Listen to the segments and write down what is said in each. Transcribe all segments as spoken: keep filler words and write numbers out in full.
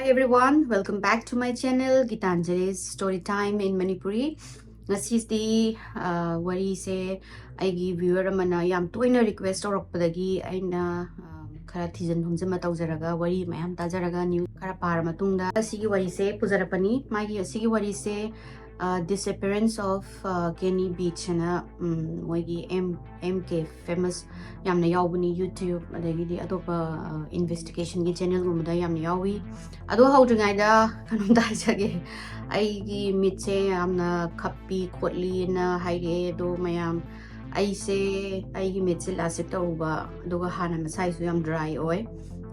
Hey everyone, welcome back to my channel, Gitanjali's Story Time in Manipuri. ꯉꯁꯤꯗꯤ ꯑ, ꯋꯥꯔꯤꯁꯦ ꯑꯩꯒꯤ viewer ꯑꯃꯅ ꯌꯥꯝ ꯇꯣꯏꯅ request ꯇꯧꯔꯛꯄꯗꯒꯤ ꯑꯩꯅ ꯑ, ꯈꯔ ꯊꯤꯖꯤꯟ ꯍꯨꯝꯖꯤꯟꯕ ꯇꯧꯖꯔꯒ ꯋꯥꯔꯤ ꯃꯌꯥꯝ ꯇꯥꯖꯔꯒ news ꯈꯔ ꯄꯥꯔ ꯃꯇꯨꯡꯗ ꯑꯁꯤꯒꯤ ꯋꯥꯔꯤꯁꯦ ꯄꯨꯖꯔꯛꯄꯅꯤ꯫ ꯃꯥꯒꯤ ꯑꯁꯤꯒꯤ ꯋꯥꯔꯤꯁꯦ ꯑ, Disappearance of ꯑ, Kenny Beats ꯍꯥꯏꯅ ꯎꯝ, ꯃꯣꯏꯒꯤ M M K famous ꯌꯥꯝꯅ ꯌꯥꯎꯕꯅꯤ, YouTube ꯑꯗꯒꯤꯗꯤ ꯑꯇꯣꯞꯄ investigationꯒꯤ channelꯒꯨꯝꯕꯗ ꯌꯥꯝꯅ ꯌꯥꯎꯏ꯫ ꯑꯗꯣ ꯍꯧꯗ꯭ꯔꯤꯉꯩꯗ ꯀꯩꯅꯣꯝꯇ ꯍꯥꯏꯖꯒꯦ꯫ ꯑꯩꯒꯤ ꯃꯤꯠꯁꯦ ꯌꯥꯝꯅ ꯈꯞꯄꯤ ꯈꯣꯠꯂꯤꯅ ꯍꯥꯏꯔꯛꯑꯦ꯫ ꯑꯗꯣ ꯃꯌꯥꯝ, ꯑꯩꯁꯦ ꯑꯩꯒꯤ ꯃꯤꯠꯁꯦ LASIK ꯇꯧꯔꯨꯕ, ꯑꯗꯨꯒ ꯍꯥꯟꯅ ꯃꯁꯥꯏꯁꯨ ꯌꯥꯝ dry ꯑꯣꯏ꯫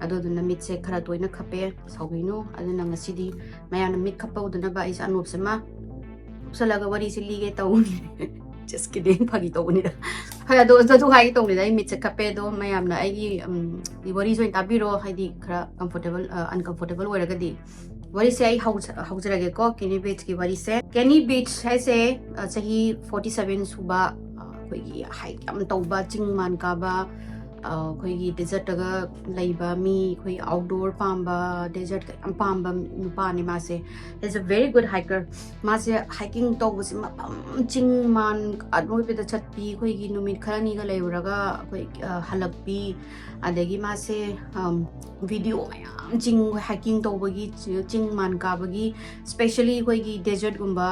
ꯑꯗꯨꯗꯨꯅ ꯃꯤꯠꯁꯦ ꯈꯔ ꯇꯣꯏꯅ ꯈꯞꯄꯦ, ꯁꯥꯎꯕꯤꯅꯨ꯫ ꯑꯗꯨꯅ ꯉꯁꯤꯗꯤ ꯃꯌꯥꯝꯅ ꯃꯤꯠ ꯈꯞꯄ ꯎꯗꯅꯕ ꯑꯩꯁꯦ ꯑꯅꯣꯞꯁꯤꯃ ꯎꯞꯁꯜꯂꯒ ꯋꯥꯔꯤꯁꯦ ꯂꯤꯒꯦ ꯇꯧꯕꯅꯤ꯫ Just kidding, ꯐꯥꯒꯤ ꯇꯧꯕꯅꯤꯗ꯫ ꯍꯣꯏ, ꯑꯗꯣ ꯑꯗꯨ ꯍꯥꯏꯒꯦ ꯇꯧꯕꯅꯤꯗ, ꯑꯩ ꯃꯤꯠꯁꯦ ꯈꯞꯄꯦ꯫ ꯑꯗꯣ ꯃꯌꯥꯝꯅ ꯑꯩꯒꯤ ꯎꯝ, ꯋꯥꯔꯤꯁꯦ ꯑꯣꯏꯅ ꯇꯥꯕꯤꯔꯣ, ꯍꯥꯏꯗꯤ ꯈꯔ comfortable, ꯑ, uncomfortable ꯑꯣꯏꯔꯒꯗꯤ꯫ ꯋꯥꯔꯤꯁꯦ ꯑꯩ ꯍꯧꯖ-, ꯍꯧꯖꯔꯒꯦꯀꯣ, Kenny Beatsꯀꯤ ꯋꯥꯔꯤꯁꯦ꯫ Kenny Beats ꯍꯥꯏꯁꯦ ꯑ, ꯆꯍꯤ forty seven ꯁꯨꯕ, ꯑ, ꯑꯩꯈꯣꯏꯒꯤ hike ꯌꯥꯝ ꯇꯧꯕ, ꯆꯤꯡ ꯃꯥꯟ ꯀꯥꯕ, ꯑ, ꯑꯩꯈꯣꯏꯒꯤ desertꯇꯒ ꯂꯩꯕ ꯃꯤ, ꯑꯩꯈꯣꯏ outdoor ꯄꯥꯝꯕ, desertꯀ ꯌꯥꯝ ꯄꯥꯝꯕ ꯅꯨꯄꯥꯅꯤ ꯃꯥꯁꯦ꯫ He's a very good hiker. ꯃꯥꯁꯦ hiking ꯇꯧꯕꯁꯦ ꯃꯐꯝ ꯆꯤꯡ ꯃꯥꯟ ꯑꯔꯣꯏꯕꯗ ꯆꯠꯄꯤ, ꯑꯩꯈꯣꯏꯒꯤ ꯅꯨꯃꯤꯠ ꯈꯔꯅꯤꯒ ꯂꯩꯔꯨꯔꯒ ꯑꯩꯈꯣꯏ, ꯑ, ꯍꯜꯂꯛꯄꯤ꯫ ꯑꯗꯒꯤ ꯃꯥꯁꯦ, ꯑꯝ, video ꯃꯌꯥꯝ ꯆꯤꯡ hiking ꯇꯧꯕꯒꯤ, ꯆꯤꯡ ꯃꯥꯟ ꯀꯥꯕꯒꯤ, specially ꯑꯩꯈꯣꯏꯒꯤ desertꯀꯨꯝꯕ,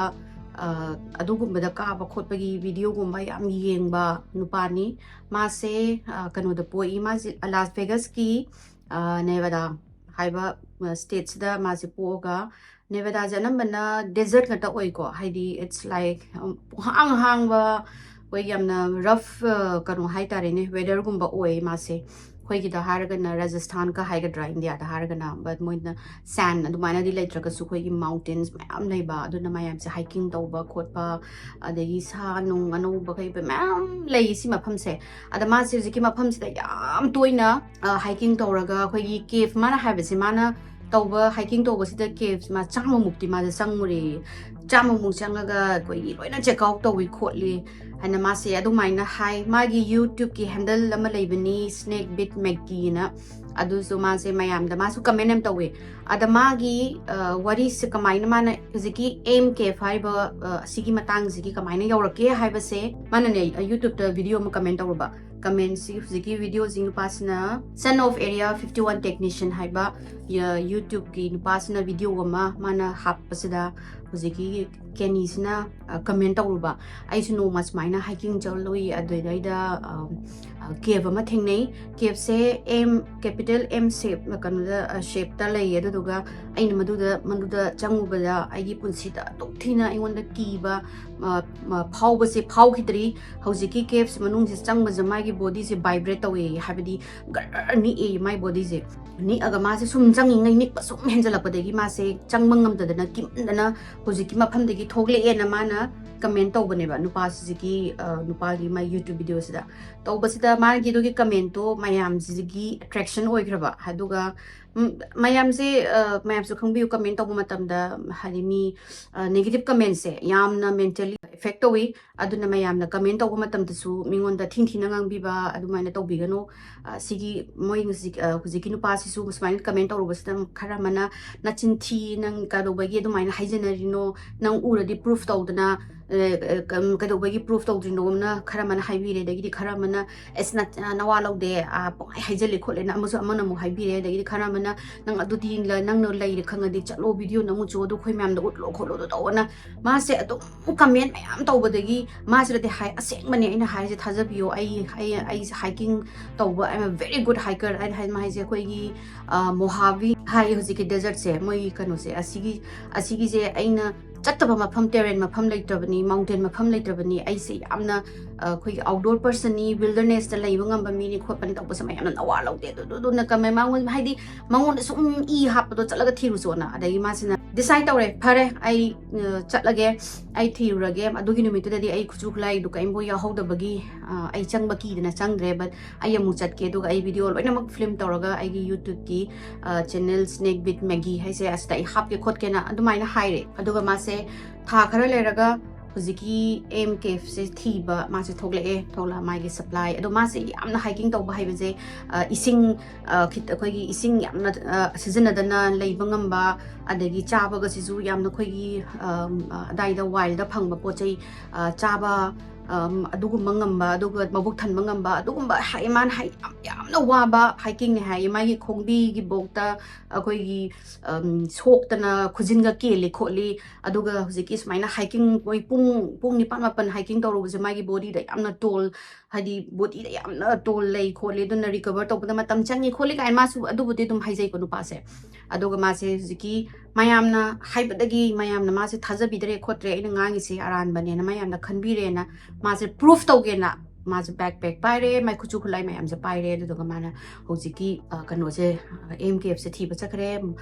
ꯑ, ꯑꯗꯨꯒꯨꯝꯕꯗ ꯀꯥꯕ ꯈꯣꯠꯄꯒꯤ videoꯒꯨꯝꯕ ꯌꯥꯝ ꯌꯦꯡꯕ ꯅꯨꯄꯥꯅꯤ꯫ ꯃꯥꯁꯦ, ꯑ, ꯀꯩꯅꯣꯗ ꯄꯣꯛꯏ꯫ ꯃꯥꯁꯦ Las Vegasꯀꯤ, ꯑ, Nevada ꯍꯥꯏꯕ, ꯑ, stateꯁꯤꯗ ꯃꯥꯁꯦ ꯄꯣꯛꯑꯒ, Nevadaꯁꯦ ꯑꯅꯝꯕꯅ desert ꯉꯥꯛꯇ ꯑꯣꯏꯀꯣ, ꯍꯥꯏꯗꯤ it's like, ꯎꯝ, ꯄꯨꯡꯍꯥꯡ ꯍꯥꯡꯕ, ꯑꯩꯈꯣꯏ ꯌꯥꯝꯅ rough, ꯑ, ꯀꯩꯅꯣ ꯍꯥꯏꯇꯥꯔꯦꯅꯦ, weatherꯒꯨꯝꯕ ꯑꯣꯏ ꯃꯥꯁꯦ꯫ ꯑꯩꯈꯣꯏꯒꯤꯗ ꯍꯥꯏꯔꯒꯅ ꯔꯥꯖꯁꯊꯥꯟꯒ ꯍꯥꯏꯒꯗ꯭ꯔꯥ, ꯏꯟꯗꯤꯌꯥꯗ ꯍꯥꯏꯔꯒꯅ, but ꯃꯣꯏꯅ sand ꯑꯗꯨꯃꯥꯏꯅꯗꯤ ꯂꯩꯇ꯭ꯔꯒꯁꯨ ꯑꯩꯈꯣꯏꯒꯤ mountains ꯃꯌꯥꯝ ꯂꯩꯕ, ꯑꯗꯨꯅ ꯃꯌꯥꯝꯁꯦ hiking ꯇꯧꯕ ꯈꯣꯠꯄ, ꯑꯗꯒꯤ ꯁꯥ ꯅꯨꯡ ꯑꯅꯧꯕ ꯀꯩꯕ ꯃꯌꯥꯝ ꯂꯩ ꯁꯤ ꯃꯐꯝꯁꯦ꯫ ꯑꯗ ꯃꯥꯁꯦ ꯍꯧꯖꯤꯛꯀꯤ ꯃꯐꯝꯁꯤꯗ ꯌꯥꯝ ꯇꯣꯏꯅ, ꯑ, hiking ꯇꯧꯔꯒ ꯑꯩꯈꯣꯏꯒꯤ cave, ꯃꯥꯅ ꯍꯥꯏꯕꯁꯦ, ꯃꯥꯅ ꯇꯧꯕ, hiking ꯇꯧꯕꯁꯤꯗ cave ꯃꯥ ꯆꯥꯝꯃꯃꯨꯛꯇꯤ ꯃꯥꯁꯦ ꯆꯪꯉꯨꯔꯦ꯫ ꯆꯥꯝꯃꯃꯨꯛ ꯆꯪꯉꯒ ꯑꯩꯈꯣꯏꯒꯤ ꯂꯣꯏꯅ check out ꯇꯧꯏ ꯈꯣꯠꯂꯤ꯫ ꯍꯥꯏꯅ ꯃꯥꯁꯦ ꯑꯗꯨꯃꯥꯏꯅ ꯍꯥꯏ꯫ ꯃꯥꯒꯤ YouTube-ꯀꯤ handle ꯑꯃ ꯂꯩꯕꯅꯤ, Snake Bit Maggie ꯅ, ꯑꯗꯨꯁꯨ ꯃꯥꯁꯦ ꯃꯌꯥꯝꯗ ꯃꯥꯁꯨ comment ꯌꯥꯝ ꯇꯧꯋꯦ꯫ ꯑꯗ ꯃꯥꯒꯤ, ꯑ, ꯋꯥꯔꯤꯁꯦ ꯀꯃꯥꯏꯅ ꯃꯥꯅ ꯍꯧꯖꯤꯛꯀꯤ M Cafe ꯍꯥꯏꯔꯤꯕ, ꯑ, ꯑꯁꯤꯒꯤ ꯃꯇꯥꯡꯁꯤꯒꯤ ꯀꯃꯥꯏꯅ ꯌꯧꯔꯛꯀꯦ ꯍꯥꯏꯕꯁꯦ ꯃꯥꯅꯅꯦ, ꯑ, YouTube-ꯇ video ꯑꯃ comment ꯇꯧꯔꯨꯕ꯫ Comment-ꯁꯤ ꯍꯧꯖꯤꯛꯀꯤ video-ꯁꯤ ꯅꯨꯄꯥꯁꯤꯅ Son of Area fifty one Technician ꯍꯥꯏꯕ, ꯌ-, YouTube-ꯀꯤ ꯅꯨꯄꯥꯁꯤꯅ video ꯑꯃ ꯃꯥꯅ ꯍꯥꯞꯄꯁꯤꯗ ꯍꯧꯖꯤꯛꯀꯤ Kenny-ꯁꯤꯅ, ꯑ, comment ꯇꯧꯔꯨꯕ꯫ ꯑꯩꯁꯨ ꯅꯣꯡꯃ ꯁꯨꯃꯥꯏꯅ hiking ꯆꯠꯂꯨꯏ, ꯑꯗꯨꯗꯩꯗ, ꯑ, ꯑ, cave ꯑꯃ ꯊꯦꯡꯅꯩ꯫ Cave-ꯁꯦ M, capital M shape, ꯀꯩꯅꯣꯗ, ꯑ, shape-ꯇ ꯂꯩꯌꯦ꯫ ꯑꯗꯨꯗꯨꯒ ꯑꯩꯅ ꯃꯗꯨꯗ, ꯃꯗꯨꯗ ꯆꯪꯉꯨꯕꯗ ꯑꯩꯒꯤ ꯄꯨꯟꯁꯤꯗ ꯑꯗꯨꯛ ꯊꯤꯅ ꯑꯩꯉꯣꯟꯗ ꯀꯤꯕ, ꯑ, ꯑ, ꯐꯥꯎꯕꯁꯦ ꯐꯥꯎꯈꯤꯗ꯭ꯔꯤ꯫ ꯍꯧꯖꯤꯛꯀꯤ cave-ꯁꯤ ꯃꯅꯨꯡꯁꯤ ꯆꯪꯕꯁꯦ ꯃꯥꯒꯤ body-ꯁꯦ vibrate ꯇꯧꯋꯦ, ꯍꯥꯏꯕꯗꯤ ꯒꯔ ꯅꯤꯛꯑꯦ ꯃꯥꯏ body-ꯁꯦ꯫ ꯅꯤꯛꯑꯒ ꯃꯥꯁꯦ ꯁꯨꯝ ꯆꯪꯉꯤꯉꯩ ꯅꯤꯛꯄ ꯁꯨꯝ ꯍꯦꯟꯖꯜꯂꯛꯄꯗꯒꯤ ꯃꯥꯁꯦ ꯆꯪꯕ ꯉꯝꯗꯗꯅ ꯀꯤꯃꯟꯗꯅ ꯍꯧꯖꯤꯛꯀꯤ ꯃꯐꯝꯗꯒꯤ ꯊꯣꯛꯂꯛꯑꯦꯅ ꯃꯥꯅ comment ꯇꯧꯕꯅꯦꯕ꯫ ꯅꯨꯄꯥꯁꯤꯒꯤ, ꯑ, ꯅꯨꯄꯥꯒꯤ ꯃꯥꯏ YouTube video-ꯁꯤꯗ ꯇꯧꯕꯁꯤꯗ ꯃꯥꯒꯤ ꯑꯗꯨꯒꯤ comment-ꯇꯣ ꯃꯌꯥꯝꯁꯤꯒꯤ attraction ꯑꯣꯏꯈ꯭ꯔꯕ꯫ ꯑꯗꯨꯒ, ꯎꯝ, ꯃꯌꯥꯝꯁꯦ, ꯑ, ꯃꯌꯥꯝꯁꯨ ꯈꯪꯕꯤꯌꯨ, comment ꯇꯧꯕ ꯃꯇꯝꯗ ꯍꯥꯏꯗꯤ ꯃꯤ, ꯑ, negative comment-ꯁꯦ ꯌꯥꯝꯅ mentally effect ꯇꯧꯋꯤ꯫ ꯑꯗꯨꯅ ꯃꯌꯥꯝꯅ comment ꯇꯧꯕ ꯃꯇꯝꯗꯁꯨ ꯃꯤꯉꯣꯟꯗ ꯊꯤꯟ ꯊꯤꯅ ꯉꯥꯡꯕꯤꯕ ꯑꯗꯨꯃꯥꯏꯅ ꯇꯧꯕꯤꯒꯅꯨ꯫ ꯑ, ꯁꯤꯒꯤ ꯃꯣꯏ ꯍꯧꯖꯤꯛ, ꯑ, ꯍꯧꯖꯤꯛꯀꯤ ꯅꯨꯄꯥꯁꯤꯁꯨ ꯁꯨꯃꯥꯏꯅ comment ꯇꯧꯔꯨꯕꯁꯤꯗ ꯈꯔ ꯑꯃꯅ "ꯅꯆꯤꯟ ꯊꯤ, ꯅꯪ ꯀꯩꯗꯧꯕꯒꯤ ꯑꯗꯨꯃꯥꯏꯅ ꯍꯥꯏꯖꯟꯅꯔꯤꯅꯣ? ꯅꯪ ꯎꯔꯗꯤ proof ꯇꯧꯗꯅ, ꯑ, ꯑ, ꯀꯝ-, ꯀꯩꯗꯧꯕꯒꯤ proof ꯇꯧꯗ꯭ꯔꯤꯅꯣꯅ?" ꯈꯔ ꯑꯃꯅ ꯍꯥꯏꯕꯤꯔꯦ꯫ ꯑꯗꯒꯤꯗꯤ ꯈꯔ ꯑꯃꯅ "ꯑꯁ, ꯅ-, ꯑ, ꯅꯋꯥ ꯂꯧꯗꯦ, ꯑ, ꯄꯪꯍꯥꯏ ꯍꯥꯏꯖꯜꯂꯦ ꯈꯣꯠꯂꯦꯅ" ꯑꯃꯁꯨ ꯑꯃꯅ ꯑꯃꯨꯛ ꯍꯥꯏꯕꯤꯔꯦ꯫ ꯑꯗꯒꯤꯗꯤ ꯈꯔ ꯑꯃꯅ "ꯅꯪ ꯑꯗꯨꯗꯤ ꯂ-, ꯅꯪꯅ ꯂꯩꯔꯦ ꯈꯪꯉꯗꯤ ꯆꯠꯂꯣ, video ꯅꯝꯃꯨ ꯆꯣ, ꯑꯗꯨ ꯑꯩꯈꯣꯏ ꯃꯌꯥꯝꯗ ꯎꯠꯂꯣ ꯈꯣꯠꯂꯣ" ꯑꯗꯨ ꯇꯧꯑꯣꯅ ꯃꯥꯁꯦ ꯑꯗꯨꯝ comment ꯃꯌꯥꯝ ꯇꯧꯕꯗꯒꯤ ꯃꯥꯁꯤꯗꯗꯤ ꯍꯥꯏ, ꯑꯁꯦꯡꯕꯅꯦ ꯑꯩꯅ ꯍꯥꯏꯔꯤꯁꯦ, ꯊꯥꯖꯕꯤꯌꯣ, ꯑꯩ, ꯑꯩ, ꯑꯩꯁꯦ hiking ꯇꯧꯕ, I'm a very good hiker꯫ ꯑꯩꯅ ꯍꯥꯏ, ꯃꯥ ꯍꯥꯏꯁꯦ ꯑꯩꯈꯣꯏꯒꯤ, ꯑ, Mojave ꯍꯥꯏ ꯍꯧꯖꯤꯛꯀꯤ desert-ꯁꯦ, ꯃꯣꯏꯒꯤ ꯀꯩꯅꯣꯁꯦ, ꯑꯁꯤꯒꯤ, ꯑꯁꯤꯒꯤꯁꯦ ꯑꯩꯅ ꯆꯠꯇꯕ ꯃꯐꯝ, terrain ꯃꯐꯝ ꯂꯩꯇ꯭ꯔꯕꯅꯤ, mountain ꯃꯐꯝ ꯂꯩꯇ꯭ꯔꯕꯅꯤ꯫ ꯑꯩꯁꯦ ꯌꯥꯝꯅ, ꯑ, ꯑꯩꯈꯣꯏꯒꯤ outdoor person-ꯅꯤ, wilderness-ꯇ ꯂꯩꯕ ꯉꯝꯕ ꯃꯤꯅꯤ ꯈꯣꯠꯄꯅꯤ ꯇꯧꯕꯁꯦ ꯃꯌꯥꯝꯅ ꯅꯋꯥ ꯂꯧꯗꯦ꯫ ꯑꯗꯨ, ꯑꯗꯨ, ꯑꯗꯨꯅ comment ꯃꯉꯣꯟ-, ꯍꯥꯏꯗꯤ ꯃꯉꯣꯟꯗ ꯁꯨꯝ ꯏ ꯍꯥꯞꯄꯗꯣ, "ꯆꯠꯂꯒ ꯊꯤꯔꯨꯆꯣꯅ"꯫ ꯑꯗꯒꯤ ꯃꯥꯁꯤꯅ decide ꯇꯧꯔꯦ, "ꯐꯔꯦ, ꯑꯩ, ꯑ, ꯆꯠꯂꯒꯦ, ꯑꯩ ꯊꯤꯔꯨꯔꯒꯦ"꯫ ꯑꯗꯨꯒꯤ ꯅꯨꯃꯤꯠꯇꯨꯗꯗꯤ ꯑꯩ ꯈꯨꯠꯁꯨ ꯈꯨꯠꯂꯥꯏꯗꯨ ꯀꯔꯤꯝꯐꯥꯎ ꯌꯥꯎꯍꯧꯗꯕꯒꯤ, ꯑ, ꯑꯩ ꯆꯪꯕ ꯀꯤꯗꯅ ꯆꯪꯗ꯭ꯔꯦ꯫ But ꯑꯩ ꯑꯃꯨꯛ ꯆꯠꯀꯦ, ꯑꯗꯨꯒ ꯑꯩ video ꯂꯣꯏꯅꯃꯛ film ꯇꯧꯔꯒ ꯑꯩꯒꯤ YouTube-ꯀꯤ, ꯑ, channel Snake Bit Maggie ꯍꯥꯏꯁꯦ, ꯑꯁꯤꯗ ꯑꯩ ꯍꯥꯞꯀꯦ ꯈꯣꯠꯀꯦꯅ ꯑꯗꯨꯃꯥꯏꯅ ꯍꯥꯏꯔꯦ꯫ ꯑꯗꯨꯒ ꯃꯥꯁꯦ ꯊꯥ ꯈꯔ ꯂꯩꯔꯒ ꯍꯧꯖꯤꯛꯀꯤ ꯑꯦꯝ ꯀꯦꯐꯁꯦ ꯊꯤꯕ ꯃꯥꯁꯦ ꯊꯣꯛꯂꯛꯑꯦ꯫ ꯊꯣꯛꯂꯛꯑ ꯃꯥꯒꯤ ꯁꯄ꯭ꯂꯥꯏ, ꯑꯗꯣ ꯃꯥꯁꯦ ꯌꯥꯝꯅ ꯍꯥꯏꯀꯤꯡ ꯇꯧꯕ ꯍꯩꯕꯁꯦ, ꯑ, ꯏꯁꯤꯡ, ꯑ, ꯈꯤꯠ-, ꯑꯩꯈꯣꯏꯒꯤ ꯏꯁꯤꯡ ꯌꯥꯝꯅ, ꯑ, ꯁꯤꯖꯤꯟꯅꯗꯅ ꯂꯩꯕ ꯉꯝꯕ, ꯑꯗꯒꯤ ꯆꯥꯕꯒꯁꯤꯁꯨ ꯌꯥꯝꯅ ꯑꯩꯈꯣꯏꯒꯤ, ꯑꯝ, ꯑ, ꯑꯗꯥꯏꯗ ꯋꯥꯏꯜꯗ ꯐꯪꯕ ꯄꯣꯠ ꯆꯩ, ꯑ, ꯆꯥꯕ, ꯑꯝ, ꯑꯗꯨꯒꯨꯝꯕ ꯉꯝꯕ, ꯑꯗꯨꯒ ꯃꯕꯨꯛ ꯊꯟꯕ ꯉꯝꯕ, ꯑꯗꯨꯒꯨꯝꯕ ꯍꯥꯏ-, ꯃꯥꯅ ꯍꯥꯏ-, ꯌꯥꯝ, ꯌꯥꯝꯅ ꯋꯥꯕ ꯍꯥꯏꯀꯤꯡꯅꯦ ꯍꯥꯏꯌꯦ꯫ ꯃꯥꯒꯤ ꯈꯣꯡꯕꯤꯒꯤ ꯕꯣꯛꯇ ꯑꯩꯈꯣꯏꯒꯤ, ꯑꯝ, ꯁꯣꯛꯇꯅ ꯈꯨꯖꯤꯟꯒ ꯀꯦꯜꯂꯤ ꯈꯣꯠꯂꯤ, ꯑꯗꯨꯒ ꯍꯧꯖꯤꯛꯀꯤ ꯁꯨꯃꯥꯏꯅ ꯍꯥꯏꯀꯤꯡ ꯃꯣꯏ ꯄꯨꯡ, ꯄꯨꯡ ꯅꯤꯄꯥꯟ ꯃꯥꯄꯟ ꯍꯥꯏꯀꯤꯡ ꯇꯧꯔꯨꯕꯁꯦ ꯃꯥꯒꯤ ꯕꯣꯗꯤꯗ ꯌꯥꯝꯅ ꯇꯣꯜ, ꯍꯥꯏꯗꯤ ꯕꯣꯗꯤꯗ ꯌꯥꯝꯅ ꯇꯣꯜ ꯂꯩ ꯈꯣꯠꯂꯤ, ꯑꯗꯨꯅ ꯔꯤꯀꯚꯔ ꯇꯧꯕꯗ ꯃꯇꯝ ꯆꯪꯉꯤ ꯈꯣꯠꯂꯤ ꯀꯥꯏꯅ ꯃꯥꯁꯨ ꯑꯗꯨꯕꯨꯗꯤ ꯑꯗꯨꯝ ꯍꯥꯏꯖꯩꯀꯣ ꯅꯨꯄꯥꯁꯦ꯫ ꯑꯗꯨꯒ ꯃꯥꯁꯦ ꯍꯧꯖꯤꯛꯀꯤ ꯃꯌꯥꯝꯅ ꯍꯥꯏꯕꯗꯒꯤ ꯃꯌꯥꯝꯅ ꯃꯥꯁꯦ ꯊꯥꯖꯕꯤꯗ꯭ꯔꯦ ꯈꯣꯠꯇ꯭ꯔꯦ, ꯑꯩꯅ ꯉꯥꯡꯉꯤꯁꯦ ꯑꯔꯥꯟꯕꯅꯦꯅ ꯃꯌꯥꯝꯅ ꯈꯟꯕꯤꯔꯦꯅ ꯃꯥꯁꯦ ꯄ꯭ꯔꯨꯐ ꯇꯧꯒꯦꯅ ꯃꯥꯁꯦ ꯕꯦꯛ ꯄꯦꯛ ꯄꯥꯏꯔꯦ, ꯃꯥꯏ ꯈꯨꯠꯁꯨ ꯈꯨꯠꯂꯥꯏ ꯃꯌꯥꯝꯁꯦ ꯄꯥꯏꯔꯦ꯫ ꯑꯗꯨꯗꯨꯒ ꯃꯥꯅ ꯍꯧꯖꯤꯛꯀꯤ, ꯑ, ꯀꯩꯅꯣꯁꯦ, ꯑ, ꯑꯦꯝ ꯀꯦ ꯑꯦꯐꯁꯦ ꯊꯤꯕ ꯆꯠꯈ꯭ꯔꯦ꯫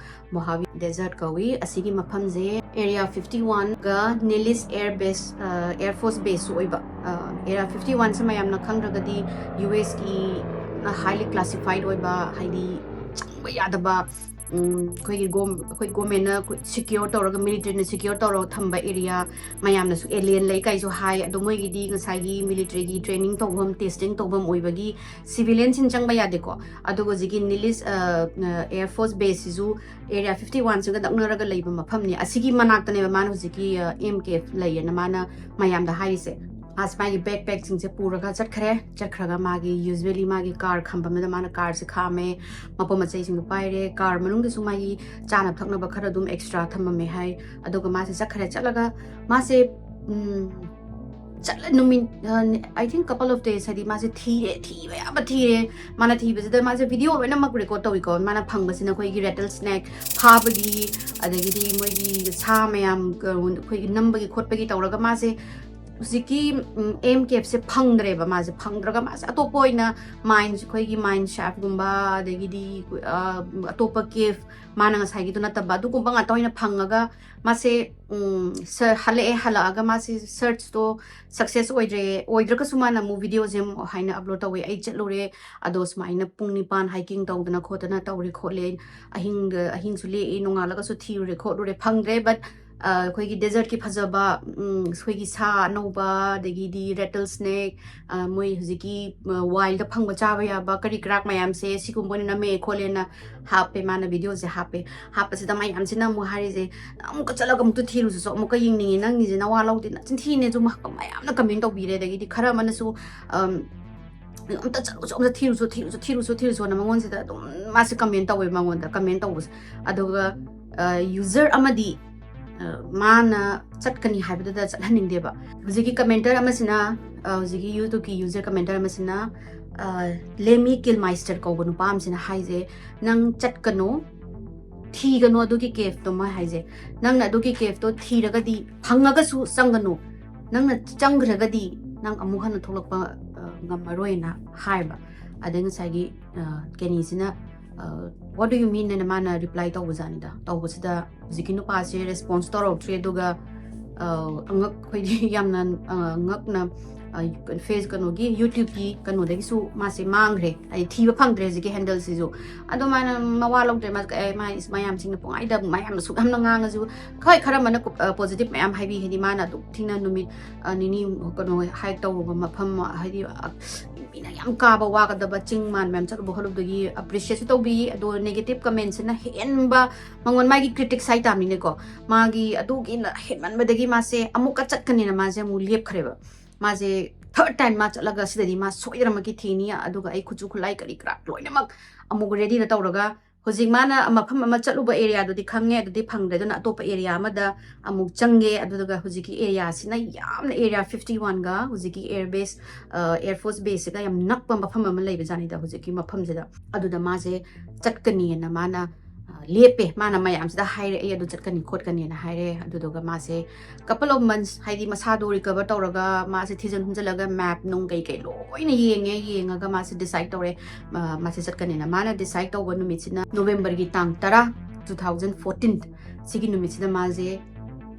ꯃꯣꯍꯥꯕꯤ ꯗꯦꯖꯔꯠ ꯀꯧꯏ꯫ ꯑꯁꯤꯒꯤ ꯃꯐꯝꯁꯦ ꯑꯦꯔꯤꯌꯥ ꯐꯤꯐꯇꯤ ꯋꯥꯟꯒ ꯅꯤꯂꯤꯁ ꯑꯦꯌꯔ ꯕꯦꯁ, ꯑ, ꯑꯦꯌꯔ ꯐꯣꯔꯁ ꯕꯦꯁꯁꯨ ꯑꯣꯏꯕ꯫ ꯑ, ꯑꯦꯔꯤꯌꯥ ꯐꯤꯐꯇꯤ ꯋꯥꯟꯁꯦ ꯃꯌꯥꯝꯅ ꯈꯪꯗ꯭ꯔꯒꯗꯤ ꯌꯨ ꯑꯦꯁꯀꯤ ꯌꯥꯝꯅ ꯍꯥꯏꯂꯤ ꯀ꯭ꯂꯥꯁꯤꯐꯥꯏꯠ ꯑꯣꯏꯕ, ꯍꯥꯏꯗꯤ ꯆꯪꯕ ꯌꯥꯗꯕ, ꯎꯝ, ꯑꯩꯈꯣꯏꯒꯤ ꯒꯣꯝ-, ꯑꯩꯈꯣꯏ ꯒꯣꯔꯃꯦꯟꯅ ꯑꯩꯈꯣꯏ ꯁꯤꯀ꯭ꯌꯣꯔ ꯇꯧꯔꯒ, ꯃꯤꯂꯤꯇꯔꯤꯅ ꯁꯤꯀ꯭ꯌꯣꯔ ꯇꯧꯔꯒ ꯊꯝꯕ ꯑꯦꯔꯤꯌꯥ, ꯃꯌꯥꯝꯅꯁꯨ ꯑꯦꯂꯤꯌꯟ ꯂꯩ ꯀꯥꯏꯁꯨ ꯍꯥꯏ꯫ ꯑꯗꯣ ꯃꯣꯏꯒꯤꯗꯤ ꯉꯁꯥꯏꯒꯤ ꯃꯤꯂꯤꯇꯔꯤꯒꯤ ꯇ꯭ꯔꯦꯅꯤꯡ ꯇꯧꯐꯝ, ꯇꯦꯁꯇꯤꯡ ꯇꯧꯐꯝ ꯑꯣꯏꯕꯒꯤ ꯁꯤꯚꯤꯂꯤꯌꯟꯁꯤꯡ ꯆꯪꯕ ꯌꯥꯗꯦꯀꯣ꯫ ꯑꯗꯨꯒ ꯍꯧꯖꯤꯛꯀꯤ ꯅꯤꯂꯤꯁ, ꯑ, ꯑ, ꯑꯦꯌꯔ ꯐꯣꯔꯁ ꯕꯦꯁꯁꯤꯁꯨ ꯑꯦꯔꯤꯌꯥ ꯐꯤꯐꯇꯤ ꯋꯥꯟꯁꯤꯒ ꯅꯛꯅꯔꯒ ꯂꯩꯕ ꯃꯐꯝꯅꯤ꯫ ꯑꯁꯤꯒꯤ ꯃꯅꯥꯛꯇꯅꯦꯕ ꯃꯥꯅ ꯍꯧꯖꯤꯛꯀꯤ, ꯑ, ꯑꯦꯝ ꯀꯦ ꯑꯦꯐ ꯂꯩꯌꯦꯅ ꯃꯥꯅ ꯃꯌꯥꯝꯗ ꯍꯥꯏꯔꯤꯁꯦ꯫ ꯃꯥꯁꯦ ꯃꯥꯒꯤ ꯕꯦꯛ ꯄꯦꯛꯁꯤꯡꯁꯦ ꯄꯨꯔꯒ ꯆꯠꯈ꯭ꯔꯦ꯫ ꯆꯠꯈ꯭ꯔꯒ ꯃꯥꯒꯤ, ꯌꯨꯖ꯭ꯋꯦꯂꯤ ꯃꯥꯒꯤ ꯀꯥꯔ ꯈꯥꯝꯕꯝꯗꯨꯗ ꯃꯥꯅ ꯀꯥꯔꯁꯦ ꯈꯥꯝꯃꯦ, ꯃꯄꯣꯠ ꯃꯆꯩꯁꯤꯡꯗꯣ ꯄꯥꯏꯔꯦ꯫ ꯀꯥꯔ ꯃꯅꯨꯡꯗꯁꯨ ꯃꯥꯒꯤ ꯆꯥꯅ ꯊꯛꯅꯕ ꯈꯔ ꯑꯗꯨꯝ ꯑꯦꯛꯁꯇ꯭ꯔꯥ ꯊꯝꯃꯝꯃꯦ ꯍꯥꯏ꯫ ꯑꯗꯨꯒ ꯃꯥꯁꯦ ꯆꯠꯈ꯭ꯔꯦ꯫ ꯆꯠꯂꯒ ꯃꯥꯁꯦ, ꯎꯝ, ꯆꯠꯂ ꯅꯨꯃꯤꯠ, ꯑ, I think couple of days, ꯍꯥꯏꯗꯤ ꯃꯥꯁꯦ ꯊꯤꯔꯦ, ꯊꯤꯕ ꯌꯥꯕ ꯊꯤꯔꯦ꯫ ꯃꯥꯅ ꯊꯤꯕꯁꯤꯗ ꯃꯥꯁꯦ ꯚꯤꯗꯤꯑꯣ ꯂꯣꯏꯅꯃꯛ ꯔꯦꯀꯣꯔꯠ ꯇꯧꯏꯀꯣ꯫ ꯃꯥꯅ ꯐꯪꯕꯁꯤꯅ ꯑꯩꯈꯣꯏꯒꯤ ꯔꯦꯇꯜ ꯁ꯭ꯅꯦꯛ ꯐꯥꯕꯒꯤ, ꯑꯗꯒꯤꯗꯤ ꯃꯣꯏꯒꯤ ꯁꯥ ꯃꯌꯥꯝ, ꯑ, ꯑꯩꯈꯣꯏꯒꯤ ꯅꯝꯕꯒꯤ ꯈꯣꯠꯄꯒꯤ ꯇꯧꯔꯒ ꯃꯥꯁꯦ ꯍꯧꯖꯤꯛꯀꯤ, ꯎꯝ, ꯑꯦꯝ ꯀꯦ ꯑꯦꯐꯁꯦ ꯐꯪꯗ꯭ꯔꯦꯕ꯫ ꯃꯥꯁꯦ ꯐꯪꯗ꯭ꯔꯒ ꯃꯥꯁꯦ ꯑꯇꯣꯞꯄ ꯑꯣꯏꯅ ꯃꯥꯏꯟꯁ, ꯑꯩꯈꯣꯏꯒꯤ ꯃꯥꯏꯟ ꯁꯥꯐꯀꯨꯝꯕ, ꯑꯗꯒꯤꯗꯤ, ꯑ, ꯑꯇꯣꯞꯄ ꯀꯦꯐ, ꯃꯥꯅ ꯉꯁꯥꯏꯒꯤꯗꯣ ꯅꯠꯇꯕ, ꯑꯗꯨꯒꯨꯝꯕ ꯉꯥꯛꯇ ꯑꯣꯏꯅ ꯐꯪꯉꯒ ꯃꯥꯁꯦ, ꯎꯝ, ꯁ-, ꯍꯜꯂꯛꯑꯦ꯫ ꯍꯜꯂꯛꯑꯒ ꯃꯥꯁꯦ ꯁꯔꯆꯇꯣ ꯁꯛꯁꯦꯁ ꯑꯣꯏꯗ꯭ꯔꯦ꯫ ꯑꯣꯏꯗ꯭ꯔꯒꯁꯨ ꯃꯥꯅ ꯑꯃꯨꯛ ꯚꯤꯗꯤꯑꯣꯁꯦ ꯑꯃꯨꯛ ꯍꯥꯏꯅ ꯑꯞꯂꯣꯗ ꯇꯧꯋꯦ, "ꯑꯩ ꯆꯠꯂꯨꯔꯦ, ꯑꯗꯣ ꯁꯨꯃꯥꯏꯅ ꯄꯨꯡ ꯅꯤꯄꯥꯟ ꯍꯥꯏꯀꯤꯡ ꯇꯧꯗꯅ ꯈꯣꯠꯇꯅ ꯇꯧꯔꯦ ꯈꯣꯠꯂꯦ, ꯑꯍꯤꯡꯗ, ꯑꯍꯤꯡꯁꯨ ꯂꯦꯛꯏ, ꯅꯣꯡꯉꯥꯜꯂꯒꯁꯨ ꯊꯤꯔꯨꯔꯦ ꯈꯣꯠꯂꯨꯔꯦ, ꯐꯪꯗ꯭ꯔꯦ, but ꯑ, ꯑꯩꯈꯣꯏꯒꯤ ꯗꯦꯖꯔꯠꯀꯤ ꯐꯖꯕ, ꯎꯝ, ꯑꯩꯈꯣꯏꯒꯤ ꯁꯥ ꯑꯅꯧꯕ, ꯑꯗꯒꯤꯗꯤ ꯔꯦꯇꯜ ꯁ꯭ꯅꯦꯛ, ꯑ, ꯃꯣꯏ ꯍꯧꯖꯤꯛꯀꯤ, ꯑ, ꯋꯥꯏꯜꯗ ꯐꯪꯕ ꯆꯥꯕ ꯌꯥꯕ ꯀꯔꯤ ꯀꯔꯥꯛ ꯃꯌꯥꯝꯁꯦ, ꯁꯤꯒꯨꯝꯕ ꯑꯣꯏꯅ ꯅꯝꯃꯛꯑꯦ ꯈꯣꯠꯂꯦꯅ ꯍꯥꯞꯄꯦ, ꯃꯥꯅ ꯚꯤꯗꯤꯑꯣꯁꯦ ꯍꯥꯞꯄꯦ꯫ ꯍꯥꯞꯄꯁꯤꯗ ꯃꯌꯥꯝꯁꯤꯅ ꯑꯃꯨꯛ ꯍꯥꯏꯔꯤꯁꯦ, "ꯑꯃꯨꯛꯀ ꯆꯠꯂꯒ ꯑꯃꯨꯛꯇ ꯊꯤꯔꯨꯁꯤꯁꯨ, ꯑꯃꯨꯛꯀ ꯌꯦꯡꯅꯤꯡꯉꯦ, ꯅꯪꯒꯤꯁꯦ ꯅꯋꯥ ꯂꯧꯗꯦ, ꯅꯆꯤꯟ ꯊꯤꯅꯦꯁꯨ" ꯃ-, ꯃꯌꯥꯝꯅ ꯀꯃꯦꯟ ꯇꯧꯕꯤꯔꯦ꯫ ꯑꯗꯒꯤꯗꯤ ꯈꯔ ꯑꯃꯅꯁꯨ, ꯑꯝ, "ꯑꯝꯇ ꯆꯠꯂꯨꯁꯨ, ꯑꯝꯇ ꯊꯤꯔꯨꯁꯨ, ꯊꯤꯔꯨꯁꯨ, ꯊꯤꯔꯨꯁꯨ, ꯊꯤꯔꯨꯁꯨꯅ" ꯃꯉꯣꯟꯁꯤꯗ ꯑꯗꯨꯝ ꯃꯥꯁꯦ ꯀꯃꯦꯟ ꯇꯧꯋꯦ, ꯃꯉꯣꯟꯗ ꯀꯃꯦꯟ ꯇꯧꯕꯁꯦ꯫ ꯑꯗꯨꯒ, ꯑ, ꯌꯨꯖꯔ ꯑꯃꯗꯤ, ꯑ, ꯃꯥꯅ ꯆꯠꯀꯅꯤ ꯍꯥꯏꯕꯗꯨꯗ ꯆꯠꯍꯟꯅꯤꯡꯗꯦꯕ꯫ ꯍꯧꯖꯤꯛꯀꯤ ꯀꯃꯦꯟꯇꯔ ꯑꯃꯁꯤꯅ, ꯑ, ꯍꯧꯖꯤꯛꯀꯤ YouTubeꯀꯤ ꯌꯨꯖꯔ ꯀꯃꯦꯟꯇꯔ ꯑꯃꯁꯤꯅ, ꯑ, ꯂꯦꯃꯤ ꯀꯤꯜꯃꯥꯏꯁꯇꯔ ꯀꯧꯕ ꯅꯨꯄꯥ ꯑꯃꯁꯤꯅ ꯍꯥꯏꯁꯦ, "ꯅꯪ ꯆꯠꯀꯅꯨ, ꯊꯤꯒꯅꯨ ꯑꯗꯨꯒꯤ ꯀꯦꯐꯇꯣ", ꯃꯥ ꯍꯥꯏꯁꯦ꯫ "ꯅꯪꯅ ꯑꯗꯨꯒꯤ ꯀꯦꯐꯇꯣ ꯊꯤꯔꯒꯗꯤ, ꯐꯪꯉꯒꯁꯨ ꯆꯪꯒꯅꯨ꯫ ꯅꯪꯅ ꯆꯪꯈ꯭ꯔꯒꯗꯤ ꯅꯪ ꯑꯃꯨꯛ ꯍꯟꯅ ꯊꯣꯛꯂꯛꯄ, ꯑ, ꯉꯝꯃꯔꯣꯏꯅ" ꯍꯥꯏꯕ꯫ ꯑꯗꯩ ꯉꯁꯥꯏꯒꯤ, ꯑ, ꯀꯦꯅꯤꯁꯤꯅ, ꯑ, "What do you mean?" ꯍꯥꯏꯅ ꯃꯥꯅ ꯔꯤꯄ꯭ꯂꯥꯏ ꯇꯧꯕꯖꯥꯠꯅꯤꯗ꯫ ꯇꯧꯕꯁꯤꯗ ꯍꯧꯖꯤꯛꯀꯤ ꯅꯨꯄꯥꯁꯦ ꯔꯦꯁꯄꯣꯟꯁ ꯇꯧꯔꯛꯇ꯭ꯔꯦ꯫ ꯑꯗꯨꯒ, ꯑ, ꯑꯉꯛ-, ꯑꯩꯈꯣꯏꯒꯤ ꯌꯥꯝꯅ, ꯑ, ꯉꯛꯅ, ꯑ, ꯐꯦꯁ-, ꯀꯩꯅꯣꯒꯤ YouTubeꯀꯤ ꯀꯩꯅꯣꯗꯒꯤꯁꯨ ꯃꯥꯁꯦ ꯃꯥꯡꯈ꯭ꯔꯦ, ꯍꯥꯏꯗꯤ ꯊꯤꯕ ꯐꯪꯗ꯭ꯔꯦ ꯍꯧꯖꯤꯛꯀꯤ ꯍꯦꯟꯗꯜꯁꯤꯁꯨ꯫ ꯑꯗꯨꯃꯥꯏꯅ ꯃꯋꯥ ꯂꯧꯗ꯭ꯔꯦ꯫ ꯃꯥ-, ꯑꯦ, ꯃꯥ-, ꯃꯌꯥꯝꯁꯤꯡꯅ ꯄꯨꯡꯍꯥꯏꯗ, ꯃꯌꯥꯝꯅ ꯁꯨꯛ ꯌꯥꯝꯅ ꯉꯥꯡꯉꯁꯨ, ꯍꯣꯏ, ꯈꯔ ꯑꯃꯅ ꯀꯨ-, ꯑ, ꯄꯣꯖꯤꯇꯤꯚ ꯃꯌꯥꯝ ꯍꯥꯏꯕꯤ, ꯍꯥꯏꯗꯤ ꯃꯥꯅ ꯑꯗꯨꯛ ꯊꯤꯅ ꯅꯨꯃꯤꯠ, ꯑ, ꯅꯤꯅꯤ ꯀꯩꯅꯣ ꯍꯥꯏꯛ ꯇꯧꯔꯨꯕ ꯃꯐꯝ, ꯍꯥꯏꯗꯤ, ꯑ, ꯃꯤꯅ ꯌꯥꯝ ꯀꯥꯕ ꯋꯥꯒꯗꯕ ꯆꯤꯡ ꯃꯥꯟ ꯃꯌꯥꯝ ꯆꯠꯂꯨꯕ ꯈꯣꯠꯂꯨꯕꯗꯒꯤ ꯑꯦꯄ꯭ꯔꯤꯁꯤꯌꯦꯠꯁꯨ ꯇꯧꯕꯤ꯫ ꯑꯗꯣ ꯅꯦꯒꯦꯇꯤꯚ ꯀꯃꯦꯟꯁꯤꯅ ꯍꯦꯟꯕ, ꯃꯉꯣꯟ ꯃꯥꯒꯤ ꯀ꯭ꯔꯤꯇꯤꯛꯁ ꯍꯥꯏꯇꯥꯕꯅꯤꯅꯦꯀꯣ, ꯃꯥꯒꯤ ꯑꯗꯨꯒꯤꯅ ꯍꯦꯟꯃꯟꯕꯗꯒꯤ ꯃꯥꯁꯦ ꯑꯃꯨꯛꯀ ꯆꯠꯀꯅꯤꯅ ꯃꯥꯁꯦ ꯑꯃꯨꯛ ꯂꯦꯞꯈ꯭ꯔꯦꯕ꯫ ꯃꯥꯁꯦ ꯊꯔꯠ ꯇꯥꯏꯝ ꯃꯥ ꯆꯠꯂꯒ ꯁꯤꯗꯗꯤ ꯃꯥ ꯁꯣꯏꯗꯅꯃꯛꯀꯤ ꯊꯤꯅꯤ, ꯑꯗꯨꯒ ꯑꯩ ꯈꯨꯠꯁꯨ ꯈꯨꯠꯂꯥꯏ ꯀꯔꯤ ꯀꯔꯥ ꯂꯣꯏꯅꯃꯛ ꯑꯃꯨꯛ ꯔꯦꯗꯤꯗ ꯇꯧꯔꯒ, ꯍꯧꯖꯤꯛ ꯃꯥꯅ ꯃꯐꯝ ꯑꯃ ꯆꯠꯂꯨꯕ ꯑꯦꯔꯤꯌꯥꯗꯨꯗꯤ ꯈꯪꯉꯦ, ꯑꯗꯨꯗꯤ ꯐꯪꯗ꯭ꯔꯦ, ꯑꯗꯨꯅ ꯑꯇꯣꯞꯄ ꯑꯦꯔꯤꯌꯥ ꯑꯃꯗ ꯑꯃꯨꯛ ꯆꯪꯒꯦ꯫ ꯑꯗꯨꯗꯨꯒ ꯍꯧꯖꯤꯛꯀꯤ ꯑꯦꯔꯤꯌꯥꯁꯤꯅ ꯌꯥꯝꯅ ꯑꯦꯔꯤꯌꯥ fifty oneꯒ ꯍꯧꯖꯤꯛꯀꯤ ꯑꯦꯌꯔ ꯕꯦꯁ, ꯑ, ꯑꯦꯌꯔ ꯐꯣꯔꯁ ꯕꯦꯁꯁꯤꯒ ꯌꯥꯝ ꯅꯛꯄ ꯃꯐꯝ ꯑꯃ ꯂꯩꯕꯖꯥꯠꯅꯤꯗ ꯍꯧꯖꯤꯛꯀꯤ ꯃꯐꯝꯁꯤꯗ꯫ ꯑꯗꯨꯗ ꯃꯥꯁꯦ ꯆꯠꯀꯅꯤꯅ ꯃꯥꯅ, ꯑ, ꯂꯦꯞꯄꯦ꯫ ꯃꯥꯅ ꯃꯌꯥꯝꯁꯤꯗ ꯍꯥꯏꯔꯦ, "ꯑꯩ ꯑꯗꯨ ꯆꯠꯀꯅꯤ ꯈꯣꯠꯀꯅꯤꯅ" ꯍꯥꯏꯔꯦ꯫ ꯑꯗꯨꯗꯨꯒ ꯃꯥꯁꯦ couple of months, ꯍꯥꯏꯗꯤ ꯃꯁꯥꯗꯣ ꯔꯤꯀꯚꯔ ꯇꯧꯔꯒ ꯃꯥꯁꯦ ꯊꯤꯖꯤꯟ ꯍꯨꯝꯖꯤꯜꯂꯒ ꯃꯦꯞ ꯅꯨꯡ ꯀꯩ ꯀꯩ ꯂꯣꯏꯅ ꯌꯦꯡꯉꯦ꯫ ꯌꯦꯡꯉꯒ ꯃꯥꯁꯦ ꯗꯤꯁꯥꯏꯗ ꯇꯧꯔꯦ, ꯑ, ꯃꯥꯁꯦ ꯆꯠꯀꯅꯤꯅ꯫ ꯃꯥꯅ ꯗꯤꯁꯥꯏꯗ ꯇꯧꯕ ꯅꯨꯃꯤꯠꯁꯤꯅ ꯅꯣꯕꯦꯝꯕꯔꯒꯤ ꯇꯥꯡ ꯇꯔꯥ, two thousand fourteen꯫ ꯁꯤꯒꯤ ꯅꯨꯃꯤꯠꯁꯤꯗ ꯃꯥꯁꯦ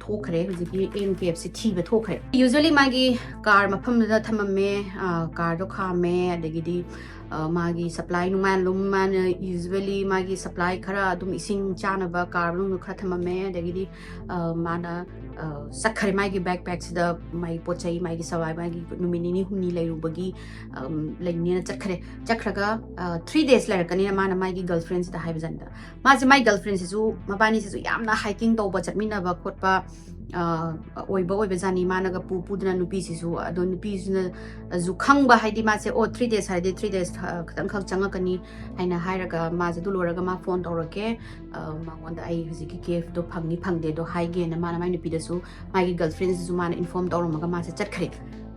ꯊꯣꯛꯈ꯭ꯔꯦ, ꯍꯧꯖꯤꯛꯀꯤ ꯑꯦꯟ ꯀꯦ ꯑꯦꯐꯁꯦ ꯊꯤꯕ ꯊꯣꯛꯈ꯭ꯔꯦ꯫ ꯌꯨꯖ꯭ꯋꯦꯂꯤ ꯃꯥꯒꯤ ꯀꯥꯔ ꯃꯐꯝꯗꯨꯗ ꯊꯝꯃꯝꯃꯦ, ꯑ, ꯀꯥꯔꯗꯣ ꯈꯥꯝꯃꯦ, ꯑꯗꯒꯤꯗꯤ ꯑ, ꯃꯥꯒꯤ ꯁꯄ꯭ꯂꯥꯏ ꯅꯨꯡꯃꯥꯏ ꯑꯗꯨꯝ ꯃꯥꯅ ꯌꯨꯖ꯭ꯋꯦꯂꯤ ꯃꯥꯒꯤ ꯁꯄ꯭ꯂꯥꯏ ꯈꯔ ꯑꯗꯨꯝ ꯏꯁꯤꯡ ꯆꯥꯅꯕ ꯀꯥꯔ ꯃꯅꯨꯡꯗ ꯈꯔ ꯊꯝꯃꯝꯃꯦ꯫ ꯑꯗꯒꯤꯗꯤ, ꯑ, ꯃꯥꯅ, ꯑ, ꯆꯠꯈ꯭ꯔꯦ꯫ ꯃꯥꯒꯤ ꯕꯦꯛꯄꯦꯛꯁꯤꯗ ꯃꯥꯒꯤ ꯄꯣꯠ ꯆꯩ, ꯃꯥꯒꯤ ꯁꯄ꯭ꯂꯥꯏ, ꯃꯥꯒꯤ ꯅꯨꯃꯤꯠ ꯅꯤꯅꯤ ꯍꯨꯝꯅꯤ ꯂꯩꯔꯨꯕꯒꯤ, ꯑꯝ, ꯂꯩꯅꯦꯅ ꯆꯠꯈ꯭ꯔꯦ꯫ ꯆꯠꯈ꯭ꯔꯒ, ꯑ, ꯊ꯭ꯔꯤ ꯗꯦꯖ ꯂꯩꯔꯛꯀꯅꯤꯅ ꯃꯥꯅ ꯃꯥꯒꯤ ꯒꯔꯜꯐ꯭ꯔꯦꯟꯁꯤꯗ ꯍꯥꯏꯕꯖꯥꯠꯅꯤꯗ꯫ ꯃꯥꯁꯦ ꯃꯥꯒꯤ ꯒꯔꯜꯐ꯭ꯔꯦꯟꯁꯤꯁꯨ, ꯃꯕꯥꯅꯤꯁꯤꯁꯨ ꯌꯥꯝꯅ ꯍꯥꯏꯀꯤꯡ ꯇꯧꯕ ꯆꯠꯃꯤꯟꯅꯕ ꯈꯣꯠꯄ, ꯑ, ꯑꯣꯏꯕ ꯑꯣꯏꯕꯖꯥꯠꯅꯤ꯫ ꯃꯥꯅꯒ ꯄꯨ ꯄꯨꯗꯅ ꯅꯨꯄꯤꯁꯤꯁꯨ, ꯑꯗꯣ ꯅꯨꯄꯤꯁꯤꯅꯁꯨ ꯈꯪꯕ, ꯍꯥꯏꯗꯤ ꯃꯥꯁꯦ, ꯑꯣ, ꯊ꯭ꯔꯤ ꯗꯦꯖ ꯍꯥꯏꯔꯗꯤ ꯊ꯭ꯔꯤ ꯗꯦꯖ ꯈ-, ꯈꯤꯇꯪꯈꯛ ꯆꯪꯉꯛꯀꯅꯤ ꯍꯥꯏꯅ ꯍꯥꯏꯔꯒ, ꯃꯥꯁꯦ ꯑꯗꯨ ꯂꯣꯏꯔꯒ ꯃꯥ ꯐꯣꯟ ꯇꯧꯔꯛꯀꯦ, ꯑ, ꯃꯉꯣꯟꯗ ꯑꯩ ꯍꯧꯖꯤꯛꯀꯤ ꯀꯦꯐꯇꯣ ꯐꯪꯅꯤ ꯐꯪꯗꯦꯗꯣ ꯍꯥꯏꯒꯦꯅ ꯃꯥꯅ ꯃꯥꯏ ꯅꯨꯄꯤꯗꯁꯨ, ꯃꯥꯒꯤ ꯒꯔꯜꯐ꯭ꯔꯦꯟꯁꯤꯁꯨ ꯃꯥꯅ ꯏꯟꯐꯣꯔꯝ ꯇꯧꯔꯝꯃꯒ ꯃꯥꯁꯦ ꯆꯠꯈ꯭ꯔꯦ꯫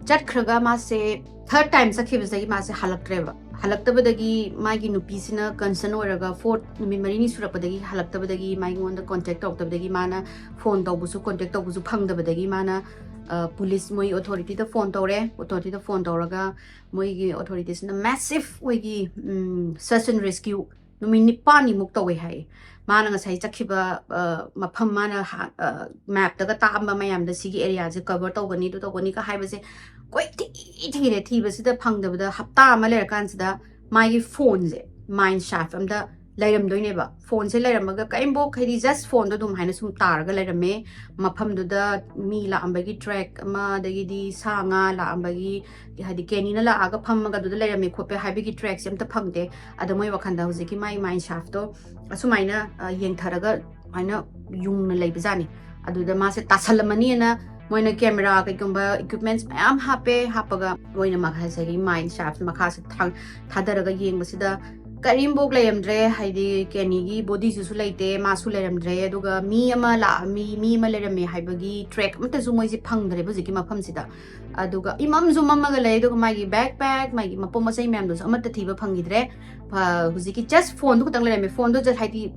ꯆꯠꯈ꯭ꯔꯒ ꯃꯥꯁꯦ ꯊꯔꯠ ꯇꯥꯏꯝ ꯆꯠꯈꯤꯕꯁꯤꯗꯒꯤ ꯃꯥꯁꯦ ꯍꯜꯂꯛꯇ꯭ꯔꯦꯕ꯫ ꯍꯜꯂꯛꯇꯕꯗꯒꯤ ꯃꯥꯒꯤ ꯅꯨꯄꯤꯁꯤꯅ ꯀꯟꯁꯔꯟ ꯑꯣꯏꯔꯒ, ꯐꯣꯔꯠ ꯅꯨꯃꯤꯠ ꯃꯔꯤꯅꯤ ꯁꯨꯔꯛꯄꯗꯒꯤ ꯍꯜꯂꯛꯇꯕꯗꯒꯤ, ꯃꯥꯉꯣꯟꯗ ꯀꯣꯟꯇꯦꯛ ꯇꯧꯔꯛꯇꯕꯗꯒꯤ, ꯃꯥꯅ ꯐꯣꯟ ꯇꯧꯕꯁꯨ, ꯀꯣꯟꯇꯦꯛ ꯇꯧꯕꯁꯨ ꯐꯪꯗꯕꯗꯒꯤ ꯃꯥꯅ, ꯑ, ꯄꯨꯂꯤꯁ, ꯃꯣꯏ ꯑꯣꯊꯣꯔꯤꯇꯤꯗ ꯐꯣꯟ ꯇꯧꯔꯦ꯫ ꯑꯣꯊꯣꯔꯤꯇꯤꯗ ꯐꯣꯟ ꯇꯧꯔꯒ ꯃꯣꯏꯒꯤ ꯑꯣꯊꯣꯔꯤꯇꯤꯁꯤꯅ ꯃꯦꯁꯤꯐ ꯑꯣꯏꯒꯤ, ꯎꯝ, search and rescue ꯅꯨꯃꯤꯠ ꯅꯤꯄꯥꯜꯅꯤꯃꯨꯛ ꯇꯧꯋꯦ ꯍꯥꯏꯌꯦ꯫ ꯃꯥꯅ ꯉꯁꯥꯏ ꯆꯠꯈꯤꯕ, ꯑ, ꯃꯐꯝ, ꯃꯥꯅ ꯍꯥ-, ꯑ, ꯃꯦꯞꯇꯒ ꯇꯥꯛꯑꯝꯕ ꯃꯌꯥꯝꯗ ꯁꯤꯒꯤ ꯑꯦꯔꯤꯌꯥꯁꯦ ꯀꯚꯔ ꯇꯧꯒꯅꯤ, ꯑꯗꯨ ꯇꯧꯒꯅꯤꯒ ꯍꯥꯏꯕꯁꯦ ꯀꯣꯏꯊꯤ ꯊꯤꯔꯦ꯫ ꯊꯤꯕꯁꯤꯗ ꯐꯪꯗꯕꯗ ꯍꯞꯇꯥ ꯑꯃ ꯂꯩꯔꯀꯥꯟꯁꯤꯗ ꯃꯥꯒꯤ ꯐꯣꯟꯁꯦ ꯃꯥꯏꯟ ꯁꯥꯐ ꯑꯝꯗ ꯂꯩꯔꯝꯗꯣꯏꯅꯦꯕ꯫ ꯐꯣꯟꯁꯦ ꯂꯩꯔꯝꯃꯒ ꯀꯔꯤꯝꯐꯧ, ꯍꯥꯏꯗꯤ, ꯖꯁ ꯐꯣꯟꯗꯣ ꯑꯗꯨꯝ ꯍꯥꯏꯅ ꯁꯨꯝ ꯇꯥꯔꯒ ꯂꯩꯔꯝꯃꯦ꯫ ꯃꯐꯝꯗꯨꯗ ꯃꯤ ꯂꯥꯛꯑꯝꯕꯒꯤ ꯇ꯭ꯔꯦꯛ ꯑꯃ, ꯑꯗꯒꯤꯗꯤ ꯁꯥ ꯉꯥ ꯂꯥꯛꯑꯝꯕꯒꯤ, ꯍꯥꯏꯗꯤ, ꯀꯦꯅꯤꯅ ꯂꯥꯛꯑꯒ ꯐꯝꯃꯒ ꯑꯗꯨꯗ ꯂꯩꯔꯝꯃꯦ ꯈꯣꯠꯄꯦ ꯍꯥꯏꯕꯒꯤ ꯇ꯭ꯔꯦꯛꯁꯦ ꯑꯝꯇ ꯐꯪꯗꯦ꯫ ꯑꯗ ꯃꯣꯏ ꯋꯥꯈꯟꯗ ꯍꯧꯖꯤꯛꯀꯤ ꯃꯥꯏ ꯃꯥꯏꯟ ꯁꯥꯐꯇꯣ ꯑꯁꯨꯃꯥꯏꯅ, ꯑ, ꯌꯦꯡꯊꯔꯒ ꯁꯨꯃꯥꯏꯅ ꯌꯨꯡꯅ ꯂꯩꯕꯖꯥꯠꯅꯤ꯫ ꯑꯗꯨꯗ ꯃꯥꯁꯦ ꯇꯥꯁꯜꯂꯝꯃꯅꯤꯅ ꯃꯣꯏꯅ ꯀꯦꯃꯦꯔꯥ ꯀꯩꯒꯨꯝꯕ ꯏꯀ꯭ꯋꯤꯞꯃꯦꯟꯠꯁ ꯃꯌꯥꯝ ꯍꯥꯞꯄꯦ꯫ ꯍꯥꯞꯄꯒ ꯃꯣꯏꯅ ꯃꯈꯥ-, ꯉꯁꯥꯏꯒꯤ ꯃꯥꯏꯟ ꯁꯥꯐ ꯃꯈꯥꯁꯦ ꯊꯥ-, ꯊꯥꯗꯔꯒ ꯌꯦꯡꯕꯁꯤꯗ ꯀꯔꯤꯝꯐꯧ ꯂꯩꯔꯝꯗ꯭ꯔꯦ꯫ ꯍꯥꯏꯗꯤ ꯀꯦꯅꯤꯒꯤ ꯕꯣꯗꯤꯁꯤꯁꯨ ꯂꯩꯇꯦ, ꯃꯥꯁꯨ ꯂꯩꯔꯝꯗ꯭ꯔꯦ, ꯑꯗꯨꯒ ꯃꯤ ꯑꯃ ꯂꯥꯛꯑꯝꯃꯤ, ꯃꯤ ꯑꯃ ꯂꯩꯔꯝꯃꯦ ꯍꯥꯏꯕꯒꯤ ꯇ꯭ꯔꯦꯛ ꯑꯃꯠꯇꯁꯨ ꯃꯣꯏꯁꯦ ꯐꯪꯗ꯭ꯔꯦꯕ ꯍꯧꯖꯤꯛꯀꯤ ꯃꯐꯝꯁꯤꯗ꯫ ꯑꯗꯨꯒ ꯏꯃꯝꯁꯨ ꯃꯝꯃꯒ ꯂꯩ, ꯑꯗꯨꯒ ꯃꯥꯒꯤ ꯕꯦꯛꯄꯦꯛ, ꯃꯥꯒꯤ ꯃꯄꯣꯠ ꯃꯆꯩ ꯃꯌꯥꯝꯗꯨꯁꯨ ꯑꯃꯠꯇ ꯊꯤꯕ ꯐꯪꯈꯤꯗ꯭ꯔꯦ꯫ ꯐ-, ꯍꯧꯖꯤꯛꯀꯤ ꯖꯁ ꯐꯣꯟꯗꯨ ꯈꯛꯇꯪ ꯂꯩꯔꯝꯃꯦ꯫ ꯐꯣꯟꯗꯨ ꯖꯁ, ꯍꯥꯏꯗꯤ,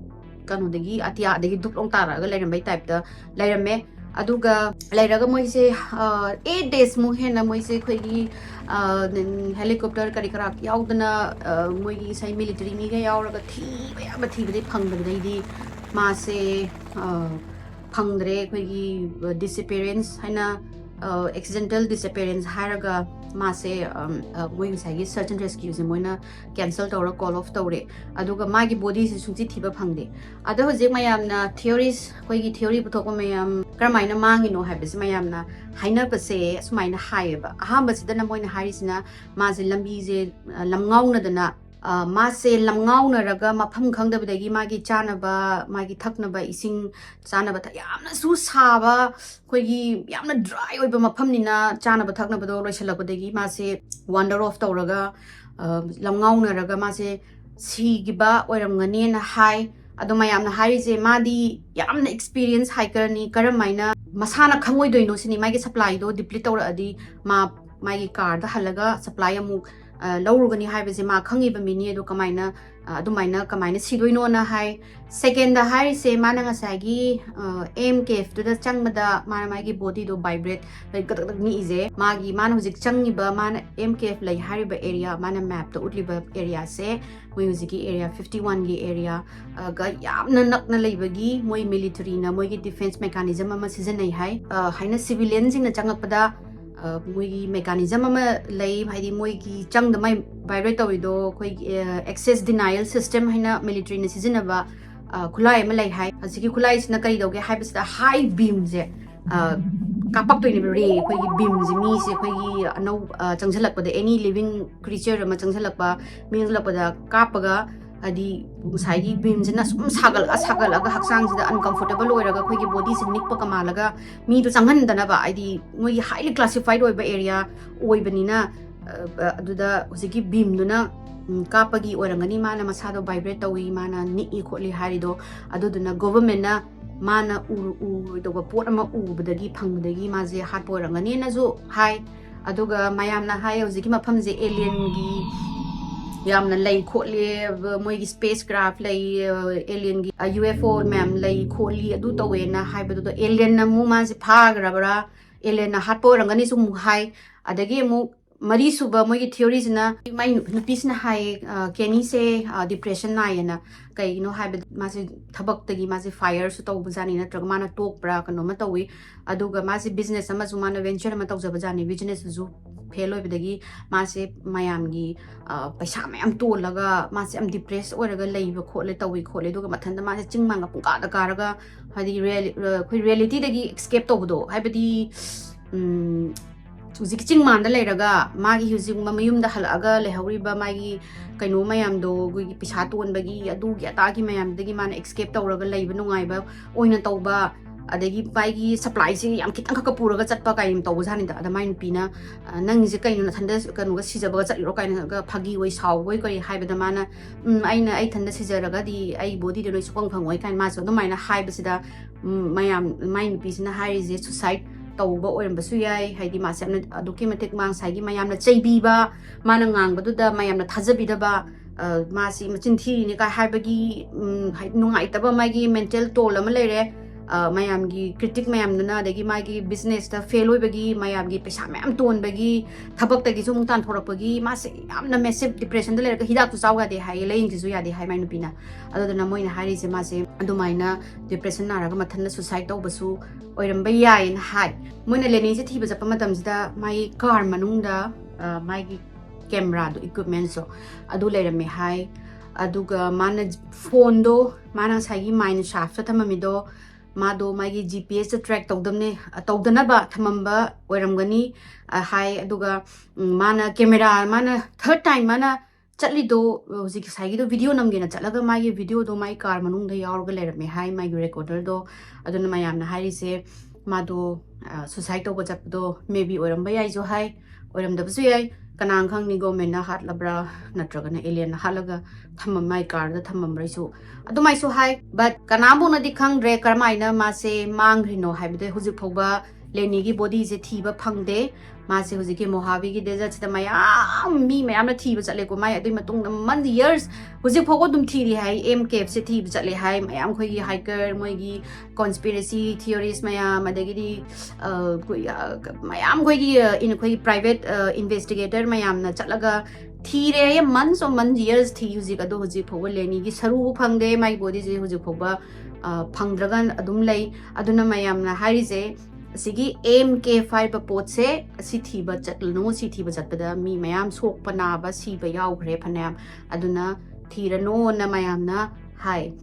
ꯀꯩꯅꯣꯗꯒꯤ, ꯑꯇꯤꯌꯥꯗꯒꯤ ꯗꯨꯞ ꯂꯧ ꯇꯥꯔꯛꯑꯒ ꯂꯩꯔꯝꯕꯩ ꯇꯥꯏꯞꯇ ꯂꯩꯔꯝꯃꯦ꯫ ꯑꯗꯨꯒ ꯂꯩꯔꯒ ꯃꯣꯏꯁꯦ, ꯑ, ꯑꯩꯠ ꯗꯦꯖꯃꯨꯛ ꯍꯦꯟꯅ ꯃꯣꯏꯁꯦ ꯑꯩꯈꯣꯏꯒꯤ, ꯑ, ꯅ-, ꯍꯦꯂꯤꯀꯣꯞꯇꯔ ꯀꯔꯤ ꯀꯔꯥ ꯌꯥꯎꯗꯅ, ꯑ, ꯃꯣꯏꯒꯤ ꯉꯁꯥꯏ ꯃꯤꯂꯤꯇꯔꯤ ꯃꯤꯒ ꯌꯥꯎꯔꯒ ꯊꯤꯕ ꯌꯥꯕ ꯊꯤꯕꯗꯤ ꯐꯪꯗꯕꯗꯩꯗꯤ ꯃꯥꯁꯦ, ꯑ, ꯐꯪꯗ꯭ꯔꯦ꯫ ꯑꯩꯈꯣꯏꯒꯤ, ꯑ, ꯗꯤꯁꯑꯦꯄꯤꯌꯔꯦꯟꯁ ꯍꯥꯏꯅ, ꯑ, ꯑꯦꯛꯁꯤꯗꯦꯟꯇꯦꯜ ꯗꯤꯁꯑꯦꯄꯤꯌꯔꯦꯟꯁ ꯍꯥꯏꯔꯒ ꯃꯥꯁꯦ ꯃꯣꯏ ꯉꯁꯥꯏꯒꯤ search and rescue ꯁꯦ ꯃꯣꯏꯅ cancel ꯇꯧꯔ call off ꯇꯧꯔꯦ꯫ ꯑꯗꯨꯒ ꯃꯥꯒꯤ body ꯁꯦ ꯁꯨꯡꯊꯤ ꯊꯤꯕ ꯐꯪꯗꯦ꯫ ꯑꯗꯣ ꯍꯧꯖꯤꯛ ꯃꯌꯥꯝꯅ theories, ꯑꯩꯈꯣꯏꯒꯤ theory ꯄꯨꯊꯣꯛꯄ ꯃꯌꯥꯝ ꯀꯔꯝꯍꯥꯏꯅ ꯃꯥꯡꯉꯤꯅꯣ ꯍꯥꯏꯕꯁꯦ ꯃꯌꯥꯝꯅ ꯍꯥꯏꯅꯕꯁꯦ ꯑꯁꯨꯃꯥꯏꯅ ꯍꯥꯏꯌꯦꯕ꯫ ꯑꯍꯥꯟꯕꯁꯤꯗꯅ ꯃꯣꯏꯅ ꯍꯥꯏꯔꯤꯁꯤꯅ ꯃꯥꯁꯦ ꯂꯝꯕꯤꯁꯦ ꯂꯝꯉꯥꯎꯅꯗꯅ ꯃꯥꯁꯦ ꯂꯝꯉꯥꯎꯅꯔꯒ ꯃꯐꯝ ꯈꯪꯗꯕꯗꯒꯤ ꯃꯥꯒꯤ ꯆꯥꯅꯕ, ꯃꯥꯒꯤ ꯊꯛꯅꯕ ꯏꯁꯤꯡ, ꯆꯥꯅꯕ ꯊꯛ-, ꯌꯥꯝꯅꯁꯨ ꯁꯥꯕ, ꯑꯩꯈꯣꯏꯒꯤ ꯌꯥꯝꯅ dry ꯑꯣꯏꯕ ꯃꯐꯝꯅꯤꯅ ꯆꯥꯅꯕ ꯊꯛꯅꯕꯗꯣ ꯂꯣꯏꯁꯤꯜꯂꯛꯄꯗꯒꯤ ꯃꯥꯁꯦ wander off ꯇꯧꯔꯒ ꯂꯝꯉꯥꯎꯅꯔꯒ ꯃꯥꯁꯦ ꯁꯤꯈꯤꯕ ꯑꯣꯏꯔꯝꯒꯅꯦꯅ ꯍꯥꯏ꯫ ꯑꯗꯣ ꯃꯌꯥꯝꯅ ꯍꯥꯏꯔꯤꯁꯦ ꯃꯥꯗꯤ ꯌꯥꯝꯅ experience hiker ꯅꯤ, ꯀꯔꯝꯍꯥꯏꯅ ꯃꯁꯥꯅ ꯈꯪꯉꯣꯏꯗꯣꯏꯅꯣ ꯁꯤꯅꯤ꯫ ꯃꯥꯒꯤ supply ꯗꯣ deplete ꯇꯧꯔꯛꯑꯗꯤ ꯃꯥ ꯃꯥꯒꯤ car ꯗ ꯍꯜꯂꯒ supply ꯑꯃꯨꯛ ꯂꯧꯔꯨꯒꯅꯤ ꯍꯥꯏꯕꯁꯦ ꯃꯥ ꯈꯪꯉꯤꯕ ꯃꯤꯅꯤ꯫ ꯑꯗꯣ ꯀꯃꯥꯏꯅ ꯑꯗꯨꯃꯥꯏꯅ ꯀꯃꯥꯏꯅ ꯁꯤꯗꯣꯏꯅꯣꯅ ꯍꯥꯏ꯫ Second ꯗ ꯍꯥꯏꯔꯤꯁꯦ ꯃꯥꯅ ꯉꯁꯥꯏꯒꯤ M cave ꯇꯨꯗ ꯆꯪꯕꯗ ꯃꯥꯅ ꯃꯥꯒꯤ body ꯗꯣ vibrate, ꯀꯇꯛ ꯀꯇꯛ ꯅꯤꯛꯏꯁꯦ꯫ ꯃꯥꯒꯤ, ꯃꯥꯅ ꯍꯧꯖꯤꯛ ꯆꯪꯉꯤꯕ, ꯃꯥꯅ M cave ꯂꯩ ꯍꯥꯏꯔꯤꯕ area, ꯃꯥꯅ map ꯇ ꯎꯠꯂꯤꯕ area ꯁꯦ ꯃꯣꯏ ꯍꯧꯖꯤꯛꯀꯤ area fifty one ꯒꯤ area ꯒ ꯌꯥꯝꯅ ꯅꯛꯅ ꯂꯩꯕꯒꯤ ꯃꯣꯏ military ꯅ ꯃꯣꯏꯒꯤ defence mechanism ꯑꯃ ꯁꯤꯖꯤꯟꯅꯩ ꯍꯥꯏ꯫ ꯍꯥꯏꯅ civilian ꯁꯤꯡꯅ ꯆꯪꯉꯛꯄꯗ ꯃꯣꯏꯒꯤ mechanism ꯑꯃ ꯂꯩ, ꯍꯥꯏꯗꯤ ꯃꯣꯏꯒꯤ ꯆꯪꯗ ꯃꯥꯏ vibrate ꯇꯧꯔꯤꯗꯣ ꯑꯩꯈꯣꯏꯒꯤ access denial system ꯍꯥꯏꯅ military ꯅ ꯁꯤꯖꯤꯟꯅꯕ ꯈꯨꯠꯂꯥꯏ ꯑꯃ ꯂꯩ ꯍꯥꯏ꯫ ꯍꯧꯖꯤꯛꯀꯤ ꯈꯨꯠꯂꯥꯏꯁꯤꯅ ꯀꯔꯤ ꯇꯧꯒꯦ ꯍꯥꯏꯕꯁꯤꯗ high beam ꯁꯦ ꯀꯥꯞꯄꯛꯇꯣꯏꯅꯦꯕ꯫ Ray, ꯑꯩꯈꯣꯏꯒꯤ beam ꯁꯦ, ꯃꯤꯁꯦ ꯑꯩꯈꯣꯏꯒꯤ ꯑꯅꯧ ꯆꯪꯁꯤꯜꯂꯛꯄꯗ, any living creature ꯑꯃ ꯆꯪꯁꯤꯜꯂꯛꯄ, ꯃꯤ ꯆꯪꯁꯤꯜꯂꯛꯄꯗ ꯀꯥꯞꯄꯒ, ꯍꯥꯏꯗꯤ ꯉꯁꯥꯏꯒꯤ beam ꯁꯤꯅ ꯁꯨꯝ ꯁꯥꯒꯠꯂꯛꯑ ꯁꯥꯒꯠꯂꯛꯑꯒ ꯍꯛꯆꯥꯡꯁꯤꯗ uncomfortable ꯑꯣꯏꯔꯒ ꯑꯩꯈꯣꯏꯒꯤ body ꯁꯦ ꯅꯤꯛꯄꯒ ꯃꯥꯜꯂꯒ ꯃꯤꯗꯣ ꯆꯪꯍꯟꯗꯅꯕ, ꯍꯥꯏꯗꯤ ꯃꯣꯏꯒꯤ highly classified ꯑꯣꯏꯕ area ꯑꯣꯏꯕꯅꯤꯅ, ꯑꯗꯨꯗ ꯍꯧꯖꯤꯛꯀꯤ beam ꯗꯨꯅ ꯀꯥꯞꯄꯒꯤ ꯑꯣꯏꯔꯝꯒꯅꯤ ꯃꯥꯅ ꯃꯁꯥꯗꯣ vibrate ꯇꯧꯏ, ꯃꯥꯅ ꯅꯤꯛꯏ ꯈꯣꯠꯂꯤ ꯍꯥꯏꯔꯤꯗꯣ꯫ ꯑꯗꯨꯗꯨꯅ government ꯅ ꯃꯥꯅ ꯎꯔꯣꯏꯗꯧꯕ ꯄꯣꯠ ꯑꯃ ꯎꯕꯗꯒꯤ, ꯐꯪꯕꯗꯒꯤ ꯃꯥꯁꯦ ꯍꯥꯠꯄ ꯑꯣꯏꯔꯝꯒꯅꯤꯅꯁꯨ ꯍꯥꯏ꯫ ꯑꯗꯨꯒ ꯃꯌꯥꯝꯅ ꯍꯥꯏ ꯍꯧꯖꯤꯛꯀꯤ ꯃꯐꯝꯁꯦ alien ꯒꯤ ꯌꯥꯝꯅ ꯂꯩ ꯈꯣꯠꯂꯤ, ꯃꯣꯏꯒꯤ space craft ꯂꯩ, alien ꯒꯤ UFO ꯃꯌꯥꯝ ꯂꯩ ꯈꯣꯠꯂꯤ, ꯑꯗꯨ ꯇꯧꯋꯦꯅ ꯍꯥꯏꯕꯗꯨꯗ alien ꯅ ꯑꯃꯨꯛ ꯃꯥꯁꯦ ꯐꯥꯈ꯭ꯔꯕ꯭ꯔꯥ, alien ꯅ ꯍꯥꯠꯄ ꯑꯣꯏꯔꯝꯒꯅꯤꯁꯨ ꯑꯃꯨꯛ ꯍꯥꯏ꯫ ꯑꯗꯒꯤ ꯑꯃꯨꯛ ꯃꯔꯤꯁꯨꯕ ꯃꯣꯏꯒꯤ theoryꯁꯤꯅ, ꯃꯥꯏ ꯅꯨꯄꯤꯁꯤꯅ ꯍꯥꯏꯌꯦ, ꯑ, ꯀꯦꯅꯤꯁꯦ, ꯑ, depression ꯅꯥꯏꯌꯦꯅ꯫ ꯀꯩꯒꯤꯅꯣ ꯍꯥꯏꯕꯗ ꯃꯥꯁꯦ ꯊꯕꯛꯇꯒꯤ ꯃꯥꯁꯦ fireꯁꯨ ꯇꯧꯕꯖꯥꯠꯅꯤ, ꯅꯠꯇ꯭ꯔꯒ ꯃꯥꯅ ꯇꯣꯛꯄ꯭ꯔꯥ ꯀꯩꯅꯣꯝꯃ ꯇꯧꯏ꯫ ꯑꯗꯨꯒ ꯃꯥꯁꯦ business ꯑꯃꯁꯨ, ꯃꯥꯅ venture ꯑꯃ ꯇꯧꯖꯕꯖꯥꯠꯅꯤ꯫ Businessꯇꯨꯁꯨ fail ꯑꯣꯏꯕꯗꯒꯤ ꯃꯥꯁꯦ ꯃꯌꯥꯝꯒꯤ, ꯑ, ꯄꯩꯁꯥ ꯃꯌꯥꯝ ꯇꯣꯜꯂꯒ ꯃꯥꯁꯦ ꯌꯥꯝ depress ꯑꯣꯏꯔꯒ ꯂꯩꯕ ꯈꯣꯠꯂꯦ, ꯇꯧꯏ ꯈꯣꯠꯂꯦ꯫ ꯑꯗꯨꯒ ꯃꯊꯟꯇ ꯃꯥꯁꯦ ꯆꯤꯡ ꯃꯥꯟꯒ ꯄꯨꯡꯀꯥꯗ ꯀꯥꯔꯒ, ꯍꯥꯏꯗꯤ real-, ꯑꯩꯈꯣꯏ realityꯗꯒꯤ escape ꯇꯧꯕꯗꯣ, ꯍꯥꯏꯕꯗꯤ, ꯎꯝ, ꯍꯧꯖꯤꯛꯀꯤ ꯆꯤꯡ ꯃꯥꯟꯗ ꯂꯩꯔꯒ ꯃꯥꯒꯤ ꯍꯧꯖꯤꯛ ꯃ-, ꯃꯌꯨꯝꯗ ꯍꯜꯂꯛꯑꯒ ꯂꯩꯍꯧꯔꯤꯕ ꯃꯥꯒꯤ ꯀꯩꯅꯣ ꯃꯌꯥꯝꯗꯣ, ꯑꯩꯈꯣꯏꯒꯤ ꯄꯩꯁꯥ ꯇꯣꯟꯕꯒꯤ, ꯑꯗꯨꯒꯤ ꯑꯗꯥꯒꯤ ꯃꯌꯥꯝꯗꯒꯤ ꯃꯥꯅ escape ꯇꯧꯔꯒ ꯂꯩꯕ ꯅꯨꯡꯉꯥꯏꯕ ꯑꯣꯏꯅ ꯇꯧꯕ, ꯑꯗꯒꯤ ꯃꯥꯒꯤ supplyꯁꯦ ꯌꯥꯝ ꯈꯤꯇꯪꯈꯛꯀ ꯄꯨꯔꯒ ꯆꯠꯄ ꯀꯥꯏꯅ ꯇꯧꯕꯖꯥꯠꯅꯤꯗ꯫ ꯑꯗ ꯃꯥꯏ ꯅꯨꯄꯤꯅ, "ꯑ, ꯅꯪꯁꯦ ꯀꯩꯅꯣ, ꯅꯊꯟꯗ ꯀꯩꯅꯣꯒ ꯁꯤꯖꯕꯒ ꯆꯠꯂꯤꯔꯣ?" ꯀꯥꯏꯅꯒ ꯐꯥꯒꯤ ꯑꯣꯏ ꯁꯥꯎꯕꯣꯏ ꯀꯔꯤ ꯍꯥꯏꯕꯗ ꯃꯥꯅ, "ꯎꯝ, ꯑꯩꯅ, ꯑꯩ ꯏꯊꯟꯗ ꯁꯤꯖꯔꯒꯗꯤ ꯑꯩ bodyꯗ ꯂꯣꯏ ꯁꯨꯐꯪ ꯐꯪꯉꯣꯏ" ꯀꯥꯏꯅ ꯃꯥꯁꯨ ꯑꯗꯨꯃꯥꯏꯅ ꯍꯥꯏꯕꯁꯤꯗ, ꯎꯝ, ꯃꯌꯥꯝ, ꯃꯥꯏ ꯅꯨꯄꯤꯁꯤꯅ ꯍꯥꯏꯔꯤꯁꯦ suicide ꯇꯧꯕ ꯑꯣꯏꯔꯝꯕꯁꯨ ꯌꯥꯏ꯫ ꯍꯥꯏꯗꯤ ꯃꯥꯁꯦ ꯌꯥꯝꯅ ꯑꯗꯨꯛꯀꯤ ꯃꯇꯤꯛ ꯃꯥ ꯉꯁꯥꯏꯒꯤ ꯃꯌꯥꯝꯅ ꯆꯩꯕꯤꯕ, ꯃꯥꯅ ꯉꯥꯡꯕꯗꯨꯗ ꯃꯌꯥꯝꯅ ꯊꯥꯖꯕꯤꯗꯕ, ꯑ, ꯃꯥꯁꯤ ꯃꯆꯤꯟ ꯊꯤꯔꯤꯅꯤ ꯀꯥꯏ ꯍꯥꯏꯕꯒꯤ, ꯎꯝ, ꯍꯥꯏ-, ꯅꯨꯡꯉꯥꯏꯇꯕ ꯃꯥꯒꯤ mental toll ꯑꯃ ꯂꯩꯔꯦ꯫ ꯑ, ꯃꯌꯥꯝꯒꯤ critic ꯃꯌꯥꯝꯗꯨꯅ, ꯑꯗꯒꯤ ꯃꯥꯒꯤ businessꯇ fail ꯑꯣꯏꯕꯒꯤ, ꯃꯌꯥꯝꯒꯤ ꯄꯩꯁꯥ ꯃꯌꯥꯝ ꯇꯣꯟꯕꯒꯤ, ꯊꯕꯛꯇꯒꯤꯁꯨ ꯑꯃꯨꯛ ꯇꯥꯟꯊꯣꯔꯛꯄꯒꯤ, ꯃꯥꯁꯦ ꯌꯥꯝꯅ massive depressionꯗ ꯂꯩꯔꯒ ꯍꯤꯗꯥꯛꯁꯨ ꯆꯥꯎ ꯌꯥꯗꯦ ꯍꯥꯏꯌꯦ, ꯂꯥꯏꯌꯦꯡꯁꯤꯁꯨ ꯌꯥꯗꯦ ꯍꯥꯏ ꯃꯥꯏ ꯅꯨꯄꯤꯅ꯫ ꯑꯗꯨꯗꯨꯅ ꯃꯣꯏꯅ ꯍꯥꯏꯔꯤꯁꯦ ꯃꯥꯁꯦ ꯑꯗꯨꯃꯥꯏꯅ depression ꯅꯥꯔꯒ ꯃꯊꯟꯇ suicide ꯇꯧꯕꯁꯨ ꯑꯣꯏꯔꯝꯕ ꯌꯥꯏꯌꯦꯅ ꯍꯥꯏ꯫ ꯃꯣꯏꯅ ꯂꯦꯅꯤꯁꯦ ꯊꯤꯕ ꯆꯠꯄ ꯃꯇꯝꯁꯤꯗ ꯃꯥꯒꯤ car ꯃꯅꯨꯡꯗ, ꯑ, ꯃꯥꯒꯤ cameraꯗꯣ, equipmentsꯇꯣ ꯑꯗꯨ ꯂꯩꯔꯝꯃꯦ ꯍꯥꯏ꯫ ꯑꯗꯨꯒ ꯃꯥꯅ phoneꯗꯣ, ꯃꯥꯅ ꯉꯁꯥꯏꯒꯤ mine shaftꯇ ꯊꯝꯃꯝꯃꯤꯗꯣ, ꯃꯥꯗꯣ ꯃꯥꯒꯤ GPSꯇ track ꯇꯧꯗꯕꯅꯦ, ꯑ, ꯇꯧꯗꯅꯕ ꯊꯝꯃꯝꯕ ꯑꯣꯏꯔꯝꯒꯅꯤ, ꯑ, ꯍꯥꯏ꯫ ꯑꯗꯨꯒ, ꯎꯝ, ꯃꯥꯅ camera, ꯃꯥꯅ third time ꯃꯥꯅ ꯆꯠꯂꯤꯗꯣ, ꯍꯧꯖꯤꯛ ꯉꯁꯥꯏꯒꯤꯗꯣ video ꯅꯝꯒꯦꯅ ꯆꯠꯂꯒ ꯃꯥꯒꯤ videoꯗꯣ ꯃꯥꯒꯤ car ꯃꯅꯨꯡꯗ ꯌꯥꯎꯔꯒ ꯂꯩꯔꯝꯃꯦ ꯍꯥꯏ, ꯃꯥꯒꯤ recorderꯗꯣ꯫ ꯑꯗꯨꯅ ꯃꯌꯥꯝꯅ ꯍꯥꯏꯔꯤꯁꯦ ꯃꯥꯗꯣ, ꯑ, suicide ꯇꯧꯕ ꯆꯠꯄꯗꯣ maybe ꯑꯣꯏꯔꯝꯕ ꯌꯥꯏꯁꯨ ꯍꯥꯏ, ꯑꯣꯏꯔꯝꯗꯕꯁꯨ ꯌꯥꯏ꯫ ꯀꯅꯥꯅ ꯈꯪꯅꯤ, governmentꯅ ꯍꯥꯠꯂꯕ꯭ꯔꯥ ꯅꯠꯇ꯭ꯔꯒꯅ alienꯅ ꯍꯥꯠꯂꯒ ꯊꯝꯃꯝ-, ꯃꯥꯒꯤ carꯗ ꯊꯝꯃꯝꯕ꯭ꯔꯥꯁꯨ, ꯑꯗꯨꯃꯥꯏꯁꯨ ꯍꯥꯏ꯫ But ꯀꯅꯥꯝꯐꯥꯎꯅꯗꯤ ꯈꯪꯗ꯭ꯔꯦ ꯀꯔꯝꯍꯥꯏꯅ ꯃꯥꯁꯦ ꯃꯥꯡꯈ꯭ꯔꯤꯅꯣ ꯍꯥꯏꯕꯗꯤ ꯍꯧꯖꯤꯛ ꯐꯥꯎꯕ ꯂꯦꯅꯤꯒꯤ ꯕꯣꯗꯤꯁꯦ ꯊꯤꯕ ꯐꯪꯗꯦ꯫ ꯃꯥꯁꯦ ꯍꯧꯖꯤꯛꯀꯤ ꯃꯣꯍꯥꯕꯤꯒꯤ ꯗꯦꯖꯔꯠꯁꯤꯗ ꯃꯌꯥꯝ, ꯃꯤ ꯃꯌꯥꯝꯅ ꯊꯤꯕ ꯆꯠꯂꯦꯀꯣ꯫ ꯃꯥꯏ ꯑꯗꯨꯒꯤ ꯃꯇꯨꯡꯗ ꯃꯟ ꯌꯔꯁ, ꯍꯧꯖꯤꯛ ꯐꯥꯎꯕ ꯑꯗꯨꯝ ꯊꯤꯔꯤ ꯍꯥꯏ꯫ ꯑꯦꯝ ꯀꯦꯞꯁꯦ ꯊꯤꯕ ꯆꯠꯂꯦ ꯍꯥꯏ꯫ ꯃꯌꯥꯝ ꯑꯩꯈꯣꯏꯒꯤ ꯍꯥꯏꯀꯔ, ꯃꯣꯏꯒꯤ ꯀꯣꯟꯁꯄꯤꯔꯦꯁꯤ ꯊꯤꯑꯣꯔꯤꯁ ꯃꯌꯥꯝ, ꯑꯗꯒꯤꯗꯤ ꯑ, ꯑꯩꯈꯣꯏ, ꯑ, ꯃꯌꯥꯝ ꯑꯩꯈꯣꯏꯒꯤ, ꯑ, in-, ꯑꯩꯈꯣꯏꯒꯤ ꯄ꯭ꯔꯥꯏꯚꯦꯠ ꯏꯟꯚꯦꯁꯇꯤꯒꯦꯇꯔ ꯃꯌꯥꯝꯅ ꯆꯠꯂꯒ ꯊꯤꯔꯦ ꯍꯥꯏꯌꯦ꯫ Months of months, years ꯊꯤ ꯍꯧꯖꯤꯛ꯫ ꯑꯗꯣ ꯍꯧꯖꯤꯛ ꯐꯥꯎꯕ ꯂꯦꯅꯤꯒꯤ ꯁꯔꯨ ꯐꯪꯗꯦ, ꯃꯥꯒꯤ ꯕꯣꯗꯤꯁꯦ ꯍꯧꯖꯤꯛ ꯐꯥꯎꯕ, ꯑ, ꯐꯪꯗ꯭ꯔꯒ ꯑꯗꯨꯝ ꯂꯩ꯫ ꯑꯗꯨꯅ ꯃꯌꯥꯝꯅ ꯍꯥꯏꯔꯤꯁꯦ, ꯑꯁꯤꯒꯤ ꯑꯦꯝ ꯀꯦꯞ ꯍꯥꯏꯔꯤꯕ ꯄꯣꯠꯁꯦ, ꯑꯁꯤ ꯊꯤꯕ ꯆꯠꯂꯅꯨ, ꯁꯤ ꯊꯤꯕ ꯆꯠꯄꯗ ꯃꯤ ꯃꯌꯥꯝ ꯁꯣꯛꯄ ꯅꯥꯕ ꯁꯤꯕ ꯌꯥꯎꯈ꯭ꯔꯦ ꯐꯅꯌꯥꯝ꯫ ꯑꯗꯨꯅ ꯊꯤꯔꯅꯣꯅ ꯃꯌꯥꯝꯅ ꯍꯥꯏ꯫